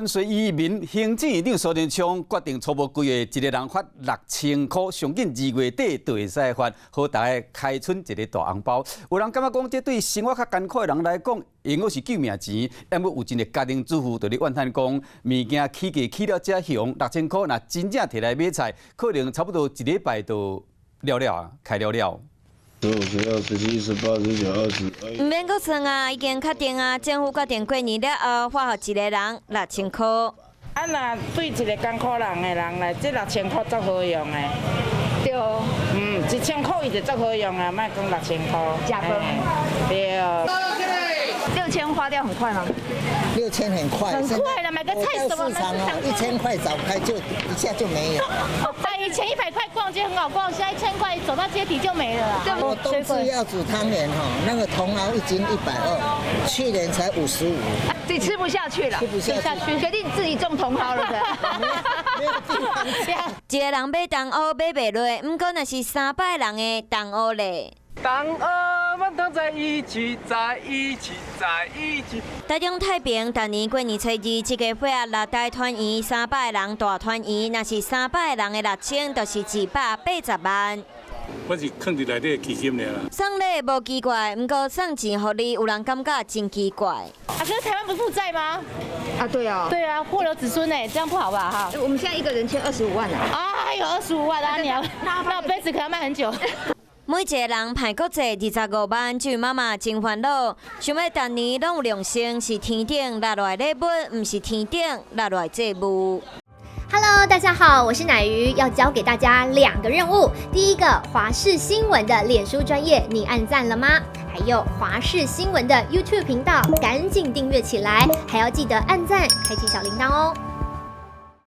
稅移民行政院長蘇貞昌決定初步規劃，一个人發6000箍，上緊2月底就會使發，予大家開春一个大紅包。有人感覺講，這對生活較艱苦的人來講，應該是救命錢。毋過有真濟家庭主婦就咧怨嘆講，物件起價起了遮凶，六千箍若真正提來買菜，可能差不多一禮拜就了了啊，開了了。 15、16、17、18、19、20。毋免閣算啊，已經確定啊，政府決定過年了後發予一个人六千箍。啊，若對一个艱苦人的人來，這六千箍足好用的。對。1000箍伊就足好用啊，莫講六千箍。食飯。對。6000花掉很快嗎？六千很快。很快了，買個菜什麼？市場哦，1000塊早開就一下就沒有。以前100塊逛街很好逛，現在1000塊走到街底就沒了啦。我冬至要煮湯圓哈，那個茼蒿一斤120，去年才55。自己吃不下去了，吃不下去，決定自己種茼蒿了。沒有地方。一个人買糖烏買袂落，毋過若是300人的糖烏咧。糖烏們同在一起，在一起，在一起。台中太平，逐年過年初二，這个伙仔六大團圓，300人大團圓，若是300人的6000，就是280萬。我是囥佇內底基金爾啦。送禮無奇怪，毋過送錢予你，有人感覺真奇怪。啊，可是台灣不負債嗎？啊，對啊。對啊，禍留子孫呢，這樣不好吧？哈。我們現在一個人欠二十五萬啊。哎呦，二十五萬啊！你要，那我杯子可要賣很久。每一个人派國債25萬，這位媽媽真煩惱，想欲逐年攏有榮幸是天頂落來禮物，毋是天頂落來債務。 Hello，大家好，我是奶魚，要交給大家兩個任務。第一個，華視新聞的臉書專頁，你按讚了嗎？還有華視新聞的 YouTube 頻道，趕緊訂閱起來，還要記得按讚，開啟小鈴鐺哦。